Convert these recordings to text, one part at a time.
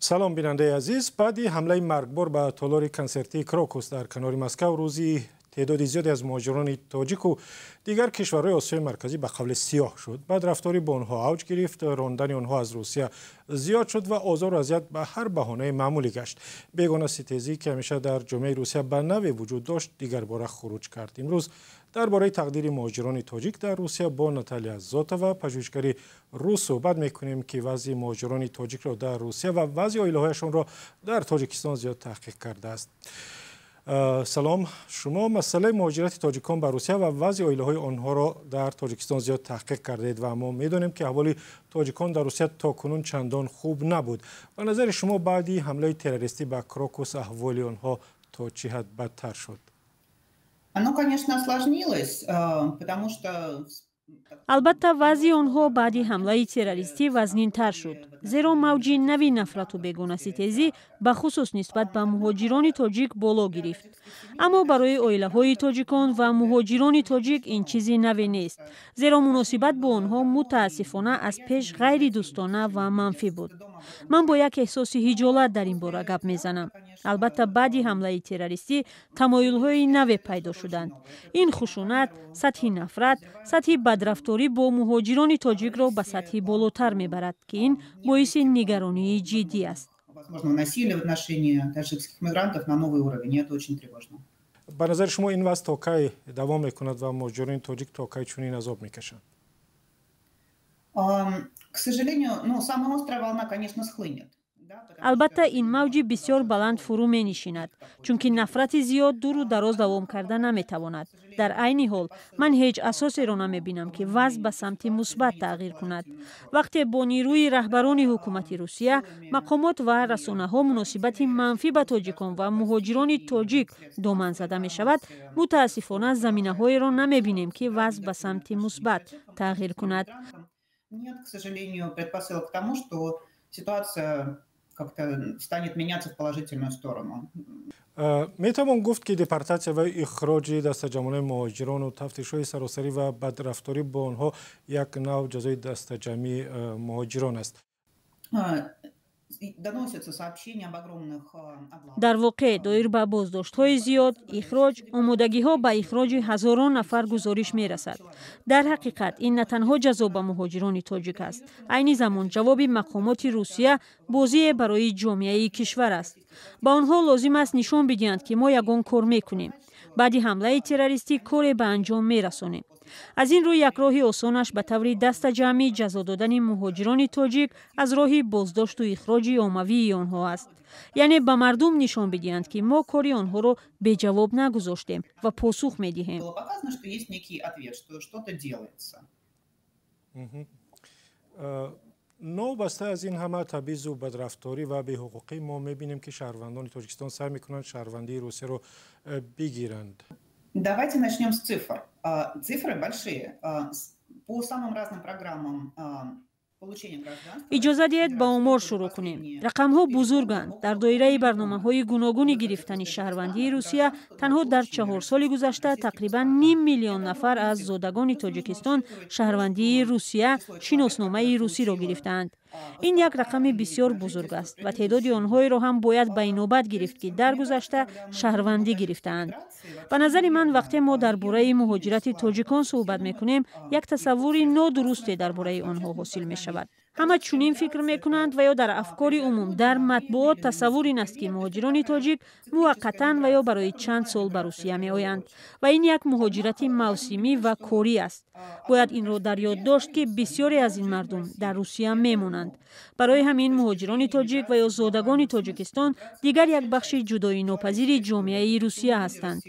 Салом, бинандаи азиз. Баъди ҳамлаи маргбор ба толори консертии Крокус дар канори Москав, рӯзи теъдоди зиёде аз муҳоҷирони тоҷику дигар кишварҳои Осиёи Марказӣ ба қавле сиёҳ шуд. Бадрафторӣ бо онҳо авҷ гирифт, рондани онҳо аз Русия зиёд шуд ва озору азият ба ҳар баҳонаи маъмулӣ гашт. Бегонаситезӣ, ки ҳамеша дар ҷомеаи Русия ба навъе вуҷуд дошт, дигарбора хуруҷ кард. Имрӯз дар бораи тақдири муҳоҷирони тоҷик дар Русия бо Наталия Зотова, пажӯҳишгари рус, суҳбат мекунем, ки вазъи муҳоҷирони тоҷикро дар Русия ва вазъи оилаҳояшонро дар Тоҷикистон зиёд таҳқиқ кардааст. Салом. Шумо масъалаи муҳоҷирати тоҷикон ба Русия ва вазъи оилаҳои онҳоро дар Тоҷикистон зиёд таҳқиқ кардаед ва мо медонем, ки аҳволи тоҷикон дар Русия то кунун чандон хуб набуд. Ба назари шумо, баъди ҳамлаи террористӣ ба Крокус аҳволи онҳо то чӣ ҳад бадтар шуд? Оно, конечно, осложнилось, потому что Албатта, вазъи онҳо баъди ҳамлаи террористӣ вазнинтар шуд, зеро мавҷи нави нафрату бегонаситезӣ, бахусус нисбат ба муҳоҷирони тоҷик, боло гирифт. Аммо барои оилаҳои тоҷикон ва муҳоҷирони тоҷик ин чизи наве нест, зеро муносибат бо онҳо, мутаассифона, аз пеш ғайридӯстона ва манфӣ буд. Ман бо як эҳсоси ҳиҷолат дар ин бора гап мезанам. Албатта, баъди ҳамлаи террористӣ тамоюлҳои наве пайдо шуданд. Ин хушунат сатҳи нафрат, сатҳи бадрафторӣ бо муҳоҷирони тоҷикро ба сатҳи болотар мебарад, ки ин боиси нигаронии ҷиддӣ аст. Возможного насилия в отношении таджикских мигрантов на новый уровень. И это очень тревожно. Ба назари шумо, ин вазъ то кай давом мекунад ва муҳоҷирони тоҷик то кай чунин азоб мекашанд? К сожалению, ну, самая острая волна, конечно, схлынет. Албатта, ин мавҷи бисёр баланд фурӯ менишинад, чунки нафрати зиёд дуру дароз давом карда наметавонад. Дар айни ҳол ман ҳеҷ асосеро намебинам, ки вазъ ба самти мусбат тағйир кунад. Вақте бо нерӯи раҳбарони ҳукумати Русия, мақомот ва расонаҳо муносибати манфӣ ба тоҷикон ва муҳоҷирони тоҷик доман зада мешавад, мутаассифона, заминаҳоеро намебинем, ки вазъ ба самти мусбат тағйир кунад. Нет, к сожалению, предпосылок к тому, что ситуация как-то станет меняться в положительную сторону. Метавон гуфт, ки депортатсия ва ихроҷи дастаҷамъонаи муҳоҷирону тафтишҳои саросарӣ ва бадрафторӣ бо онҳо як нав ҷазои дастаҷамъии муҳоҷирон аст? Доносятся сообщения об огромных облавах. Дар воқеъ, доир ба боздоштҳои зиёд, ихроҷ, омодагиҳо ба ихроҷи ҳазорон нафар гузориш мерасад. Дар ҳақиқат, ин на танҳо ҷазо ба муҳоҷирони тоҷик аст, айни замон ҷавоби мақомоти Русия бозие барои ҷомеаи кишвар аст. Ба онҳо лозим аст нишон бидиҳанд, ки мо ягон кор мекунем, баъди ҳамлаи террористӣ коре ба анҷом мерасонем. Аз ин рӯ, як роҳи осонаш ба таври дастаҷамъӣ ҷазо додани муҳоҷирони тоҷик аз роҳи боздошту ихроҷи оммавии онҳо аст. Яъне ба мардум нишон бидиҳанд, ки мо кори онҳоро беҷавоб нагузоштем ва посух медиҳем. Было показано, что есть некий ответ, что что-то делается. Новобаста аз ин ҳама табъизу бадрафторӣ ва беҳуқуқӣ, мо мебинем, ки шаҳрвандони Тоҷикистон саъй мекунанд шаҳрвандии Русияро бигиранд. Давайте начнем с цифр. Цифры большие. По самым разным программам получения гражданства. Иҷоза диҳед, ба омор шурӯъ кунем. Рақамҳо бузурганд. Дар доираи барномаҳои гуногуни гирифтани шаҳрвандии Русия танҳо дар 4 соли гузашта тақрибан ним миллион нафар аз зодагони Тоҷикистон шаҳрвандии Русия, шиносномаи русиро гирифтаанд. Ин як рақами бисёр бузург аст ва теъдоди онҳоеро ҳам бояд ба инобат гирифт, ки дар гузашта шаҳрвандӣ гирифтаанд. Ба назари ман, вақте мо дар бораи муҳоҷирати тоҷикон суҳбат мекунем, як тасаввури нодурусте дар бораи онҳо ҳосил мешавад. Ҳама чунин фикр мекунанд ва ё дар афкори умум, дар матбуот тасаввур ин аст, ки муҳоҷирони тоҷик муваққатан ва ё барои чанд сол ба Русия меоянд ва ин як муҳоҷирати мавсимӣ ва корӣ аст. Бояд инро дар ёд дошт, ки бисёре аз ин мардум дар Русия мемонанд. Барои ҳамин муҳоҷирони тоҷик ва ё зодагони Тоҷикистон дигар як бахши ҷудоинопазири ҷомеаи Русия ҳастанд.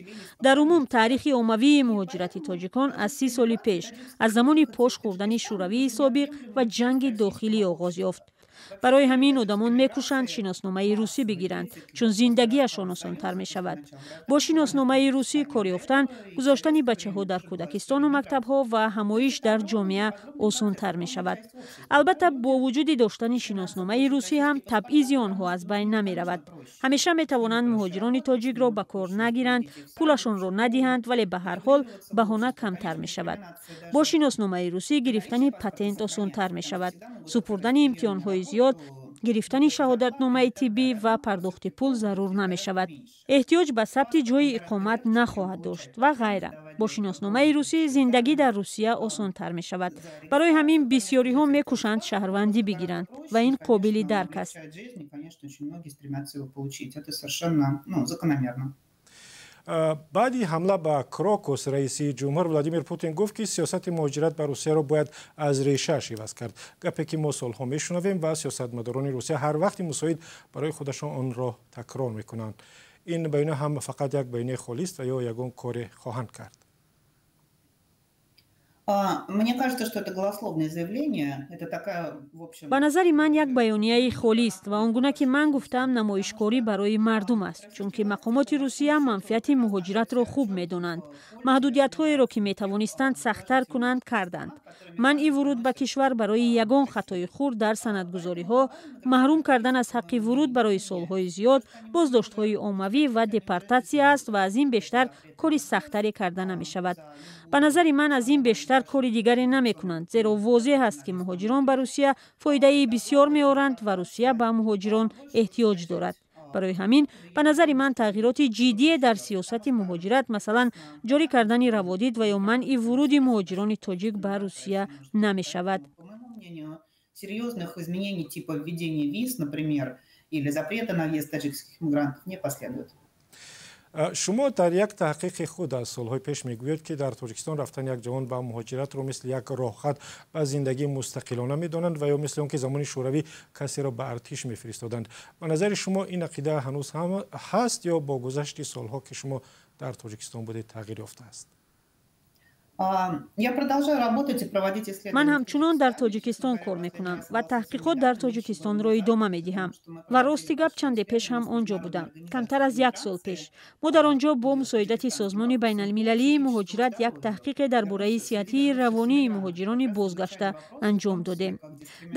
Дар умум, таърихи оммавии муҳоҷирати тоҷикон аз 30 соли пеш, аз замони пош хӯрдани Шӯравии собиқ ва ҷанги дохилӣ оғоз ёфт. Барои ҳамин одамон мекӯшанд шиносномаи русӣ бигиранд, чун зиндагиашон осонтар мешавад. Бо шиносномаи русӣ кор ёфтан, гузоштани бачаҳо дар кӯдакистону мактабҳо ва ҳамоиш дар ҷомеа осонтар мешавад. Албатта, бо вуҷуди доштани шиносномаи русӣ ҳам табъизи онҳо аз байн намеравад. Ҳамеша метавонанд муҳоҷирони тоҷикро ба кор нагиранд, пулашонро надиҳанд, вале ба ҳар ҳол баҳона камтар мешавад. Бо шиносномаи русӣ гирифтани патент осонтар мешавад, супурдани имтиҳонҳои зиёд. Гирифтани шаҳодатномаи тиббӣ ва пардохти пул зарур намешавад. Эҳтиёҷ ба сабти ҷойи иқомат нахоҳад дошт ва ғайра. Бо шиносномаи русӣ зиндагӣ дар Русия осонтар мешавад. Барои ҳамин бисёриҳо мекӯшанд шаҳрвандӣ бигиранд ва ин қобили дарк аст. Баъди ҳамла ба Крокус раиси ҷумҳур Владимир Путин гуфт, ки сиёсати муҳоҷират ба Русияро бояд аз решааш иваз кард. Гапе ки мо солҳо мешунавем ва сиёсатмадорони Русия ҳар вақти мусоид барои худашон онро такрор мекунанд. Ин баёния ҳам фақат як баёнияи холист ва ё ягон коре хоҳанд кард? Мне кажется, что это голословное заявление. Это такая, в общем... Ба назари ман як баёнияи холист ва он гуна ки ман гуфтам, намоишкорӣ барои мардум аст, чунки мақомоти Русия манфиати муҳоҷиратро хуб медонанд. Маҳдудиятҳоеро, ки метавонистанд сахттар кунанд, карданд. Манъи вуруд ба кишвар барои ягон хатои хурд дар санадгузориҳо, маҳрум кардан аз ҳаққи вуруд барои солҳои зиёд, боздоштҳои оммавӣ ва депортатсия аст ва аз ин бештар кори сахттаре карда намешавад. Ба назари ман аз ин бештар кори дигаре намекунанд, зеро возеҳ аст, ки муҳоҷирон ба Русия фоидаи бисёр меоранд ва Русия ба муҳоҷирон эҳтиёҷ дорад. Барои ҳамин ба назари ман тағйироти ҷиддие дар сиёсати муҳоҷират, масалан ҷорӣ кардани раводид ва ё манъи вуруди муҳоҷирони тоҷик ба Русия намешавад. Серьезных изменений типа введения виз, например, или запрета на въезд таджикских мигрантов не последует. Шумо дар як таҳқиқи худ аз солҳои пеш мегӯед, ки дар Тоҷикистон рафтани як ҷавон ба муҳоҷиратро мисли як роҳхат ба зиндагии мустақилона медонанд ва ё мисли он ки замони Шӯравӣ касеро ба артиш мефиристоданд. Ба назари шумо ин ақида ҳанӯз ҳам ҳаст ё бо гузашти солҳо, ки шумо дар Тоҷикистон будед, тағйир ёфтааст? Ман ҳамчунон дар Тоҷикистон кор мекунам ва таҳқиқот дар Тоҷикистонро идома медиҳам. Ва рости гап, чанде пеш ҳам он ҷо будам, камтар аз як сол пеш. Мо дар он ҷо бо мусоидати Созмони байналмилалии муҳоҷират як таҳқиқе дар бораи сиҳатии равонии муҳоҷирони бозгашта анҷом додем.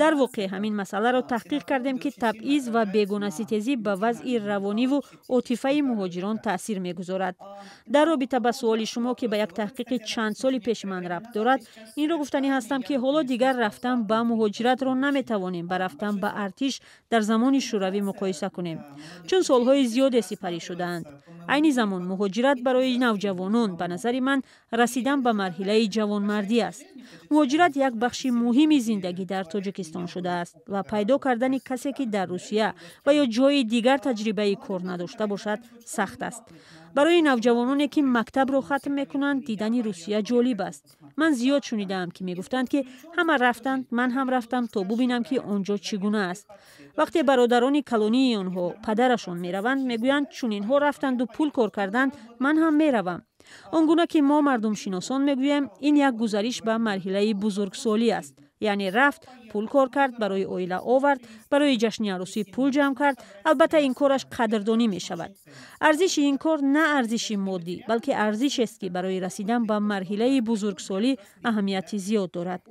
Дар воқеъ ҳамин масъаларо таҳқиқ кардем, ки табъиз ва бегонаситезӣ ба вазъи равониву отифаи муҳоҷирон таъсир мегузорад. Дар робита ба суоли шумо, ки ба як таҳқиқи чанд соли пеши ман рабт дорад, инро гуфтанӣ ҳастам, ки ҳоло дигар рафтан ба муҳоҷиратро наметавонем ба рафтан ба артиш дар замони Шӯравӣ муқоиса кунем, чун солҳои зиёде сипарӣ шудаанд. Айни замон муҳоҷират барои навҷавонон, ба назари ман, расидан ба марҳилаи ҷавонмардӣ аст. Муҳоҷират як бахши муҳими зиндагӣ дар Тоҷикистон шудааст ва пайдо кардани касе, ки дар Русия ва ё ҷойи дигар таҷрибаи кор надошта бошад, сахт аст. Барои навҷавононе, ки мактабро хатм мекунанд, дидани Русия ҷолиб аст. Ман зиёд шунидаам, ки мегуфтанд, ки ҳама рафтанд, ман ҳам рафтам, то бубинам, ки он ҷо чӣ гуна аст. Вақте бародарони калонии онҳо, падарашон мераванд, мегӯянд, чунинҳо рафтанду пул кор карданд, ман ҳам меравам. Он гуна ки мо мардумшиносон мегӯем, ин як гузариш ба марҳилаи бузургсолӣ аст. Яъне рафт, пул кор кард, барои оила овард, барои ҷашни арӯсӣ пул ҷамъ кард. Албатта ин кораш қадрдонӣ мешавад. Арзиши ин кор на арзиши моддӣ, балки арзишест, ки барои расидан ба марҳилаи бузургсолӣ аҳамияти зиёд дорад.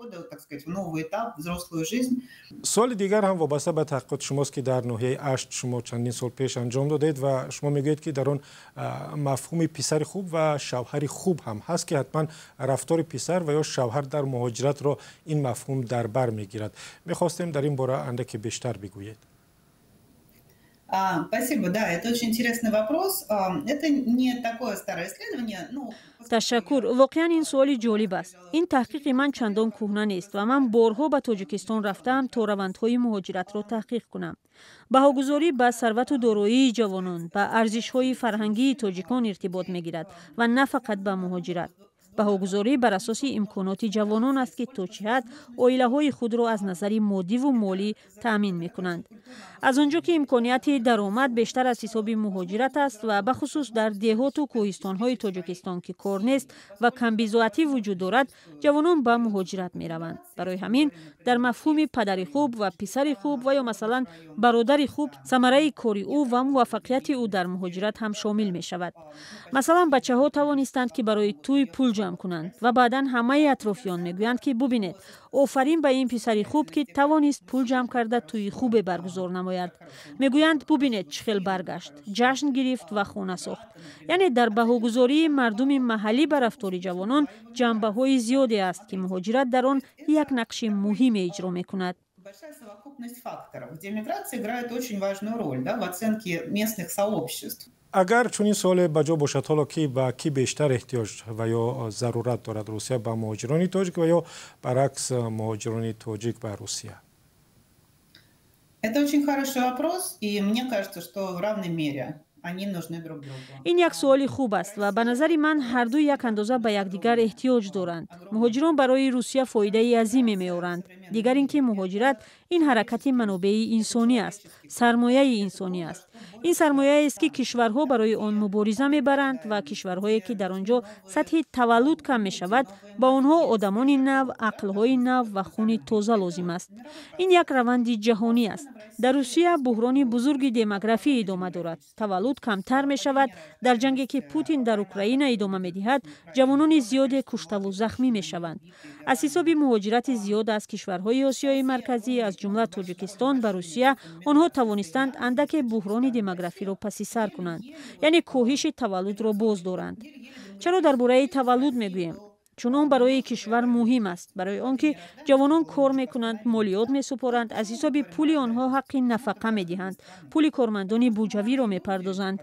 Суоли дигар ҳам вобаста ба таҳқиқоти шумост, ки дар ноҳияи Ашт шумо чандин сол пеш анҷом додед ва шумо мегӯед, ки дар он мафҳуми писари хуб ва шавҳари хуб ҳам ҳаст, ки ҳатман рафтори писар ва ё шавҳар дар муҳоҷиратро ин мафҳум дар бар мегирад. Мехостем дар ин бора андаке бештар бигӯед. Спасибо, да, это очень интересный вопрос. Это не такое старое исследование. Ташаккур, воқеан ин суоли ҷолиб аст. Ин таҳқиқи ман чандон кӯҳна нест ва ман борҳо ба Тоҷикистон рафтаам, то равандҳои муҳоҷиратро таҳқиқ кунам. Баҳогузорӣ ба сарвату дороии ҷавонон, ба арзишҳои фарҳангии тоҷикон иртибот мегирад ва на фақат ба муҳоҷират. Баҳогузорӣ бар асоси имконоти ҷавонон аст, ки то чӣ ҳад оилаҳои худро аз назари моддиву молӣ таъмин мекунанд. Аз он ҷо ки имконияти даромад бештар аз ҳисоби муҳоҷират аст ва бахусус дар деҳоту кӯҳистонҳои Тоҷикистон, ки кор нест ва камбизоатӣ вуҷуд дорад, ҷавонон ба муҳоҷират мераванд. Барои ҳамин дар мафҳуми падари хуб ва писари хуб ва ё масалан бародари хуб самараи кори ӯ ва муваффақияти ӯ дар муҳоҷират ҳам шомил мешавад. Масалан, бачаҳо тавонистанд, ки барои тӯй пул ҷамъ кунанд ва баъдан ҳамаи атрофиён мегӯянд, ки бубинед, офарин ба ин писари хуб, ки тавонист пул ҷамъ карда тӯи хубе баргузор намояд. Мегӯянд, бубинед, чӣ хел баргашт, ҷашн гирифт ва хона сохт. Яъне дар баҳогузории мардуми маҳаллӣ ба рафтори ҷавонон ҷанбаҳои зиёде аст, ки муҳоҷират дар он як нақши муҳиме иҷро мекунад. Большая совокупность факторов, где миграция играет очень важную роль, да, в оценке местных сообществ. Агар чунин суоле ба ҷо бошад, ҳоло ки ба кӣ бештар эҳтиёҷ ва ё зарурат дорад: Русия ба муҳоҷирони тоҷик ва ё баръакс, муҳоҷирони тоҷик ба Русия? Это очень хороший вопрос, и мне кажется, что в равной мере они нужны друг другу. Ин як суоли хуб аст ва ба назари ман ҳарду як андоза ба якдигар эҳтиёҷ доранд. Муҳоҷирон барои Русия фоидаи азиме меоранд. Дигар ин ки муҳоҷират ин ҳаракати манобеи инсонӣ аст, сармояи инсонӣ аст. Ин сармояест, ки кишварҳо барои он мубориза мебаранд, ва кишварҳое, ки дар он ҷо сатҳи таваллуд кам мешавад, ба онҳо одамони нав, ақлҳои нав ва хуни тоза лозим аст. Ин як раванди ҷаҳонӣ аст. Дар Русия буҳрони бузурги демографӣ идома дорад, таваллуд камтар мешавад. Дар ҷанге, ки Путин дар Украина идома медиҳад, ҷавонони зиёде куштаву захмӣ мешаванд. Аз ҳисоби муҳоҷирати зиёд аз кишварҳои Осиёи Марказӣ, аз ҷумла Тоҷикистон, ба Русия онҳо тавонистанд андаке буҳрони демографиро паси сар кунанд, яъне коҳиши таваллудро боз доранд. Чаро дар бораи таваллуд мегӯем? Чун он барои кишвар муҳим аст, барои он ки ҷавонон кор мекунанд, молиёт месупоранд, аз ҳисоби пули онҳо ҳаққи нафақа медиҳанд, пули кормандони буҷавиро мепардозанд.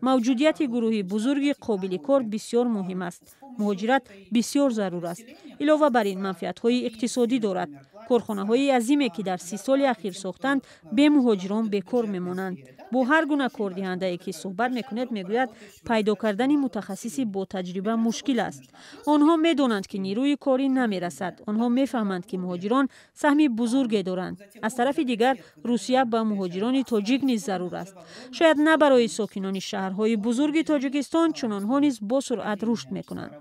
Мавҷудияти гурӯҳи бузурги қобили кор бисёр муҳим аст. Муҳоҷират бисёр зарур аст. Илова бар ин, манфиатҳои иқтисодӣ дорад. Корхонаҳои азиме, ки дар 30 соли ахир сохтанд, бе муҳоҷирон бекор мемонанд. Бо ҳар гуна кордиҳандае, ки суҳбат мекунед, мегӯяд, пайдо кардани мутахассиси ботаҷриба мушкил аст. Онҳо медонанд, ки нерӯи корӣ намерасад. Онҳо мефаҳманд, ки муҳоҷирон саҳми бузурге доранд. Аз тарафи дигар, Русия ба муҳоҷирони тоҷик низ зарур аст. Шояд на барои сокинони шаҳрҳои бузурги Тоҷикистон, чун онҳо низ бо суръат рушд мекунанд.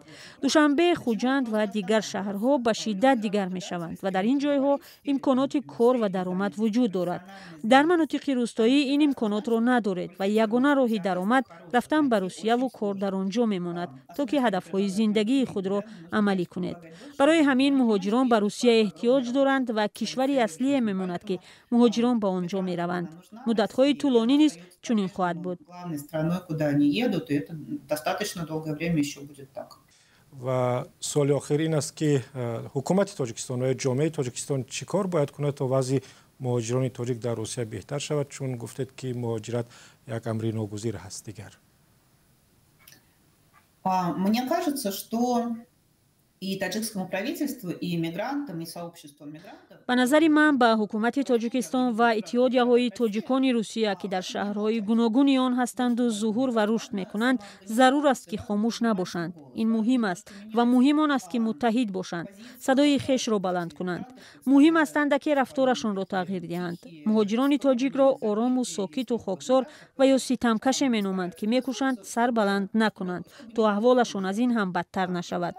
Душанбе, Хуҷанд ва дигар шаҳрҳо ба шиддат дигар мешаванд ва дар ин ҷойҳо имконоти кор ва даромад вуҷуд дорад. Дар манотиқи рӯстоӣ ин имконотро надоред ва ягона роҳи даромад рафтан ба Русияву кор дар он ҷо мемонад, то ки ҳадафҳои зиндагии худро амалӣ кунед. Барои ҳамин муҳоҷирон ба Русия эҳтиёҷ доранд ва кишвари аслие мемонад, ки муҳоҷирон ба он ҷо мераванд. Муддатҳои тӯлонӣ низ чунин хоҳад буд. Главной страной, куда они едут, и это достаточно долгое время еще будет так. Ва суоли охир ин аст, ки ҳукумати Тоҷикистон ва ҷомеаи Тоҷикистон чӣ кор бояд кунад, то вазъи муҳоҷирони тоҷик дар Русия беҳтар шавад? Чун гуфтед, ки муҳоҷират як амри ногузир ҳаст дигар. Мне кажется, что и таджикскому правительству, и мигрантам, и сообществу мигрантов. Ба назари ман, ба ҳукумати Тоҷикистон ва иттиҳодияҳои тоҷикони Русия, ки дар шаҳрҳои гуногуни он ҳастанду зуҳур ва рушд мекунанд, зарур аст, ки хомӯш набошанд. Ин муҳим аст ва муҳим он аст, ки муттаҳид бошанд, садои хешро баланд кунанд. Муҳим аст, андаке рафторашонро тағйир диҳанд. Муҳоҷирони тоҷикро орому сокиту хоксор ва ё ситамкаше меноманд, ки мекӯшанд сар баланд накунанд, то аҳволашон аз ин ҳам бадтар нашавад.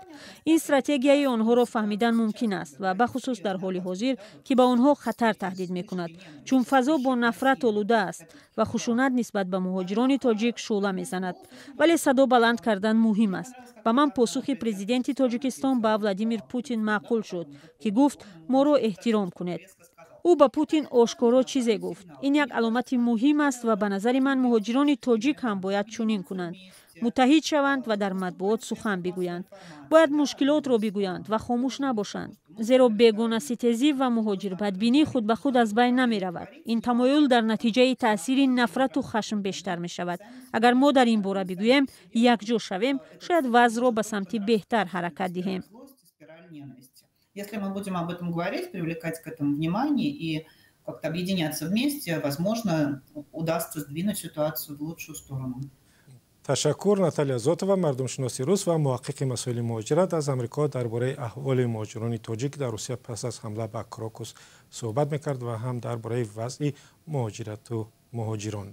Ин стратегияи онҳоро фаҳмидан мумкин аст ва бахусус дар ҳоли ҳозир, ки ба онҳо хатар таҳдид мекунад, чун фазо бо нафрат олуда аст ва хушунат нисбат ба муҳоҷирони тоҷик шӯъла мезанад. Вале садо баланд кардан муҳим аст. Ба ман посухи президенти Тоҷикистон ба Владимир Путин маъқул шуд, ки гуфт: «Моро эҳтиром кунед». Ӯ ба Путин ошкоро чизе гуфт. Ин як аломати муҳим аст ва ба назари ман, муҳоҷирони тоҷик ҳам бояд чунин кунанд: муттаҳид шаванд ва дар матбуот сухан бигӯянд. Бояд мушкилотро бигӯянд ва хомӯш набошанд, зеро бегонаситезӣ ва муҳоҷирбадбинӣ худ ба худ аз байн намеравад. Ин тамоюл дар натиҷаи таъсири нафрату хашм бештар мешавад. Агар мо дар ин бора бигӯем, якҷо шавем, шояд вазъро ба самти беҳтар ҳаракат диҳем. Если мы будем об этом говорить, привлекать к этому внимание и как-то объединяться вместе, возможно, удастся сдвинуть ситуацию в лучшую сторону. Ташаккур. Наталья Зотова, мардумшиноси рус ва муҳаққиқи масоили муҳоҷират аз Амрико, дар бораи аҳволи муҳоҷирони тоҷик дар Русия пас аз ҳамла ба Крокус суҳбат мекард ва ҳам дар бораи вазъи муҳоҷирату муҳоҷирон.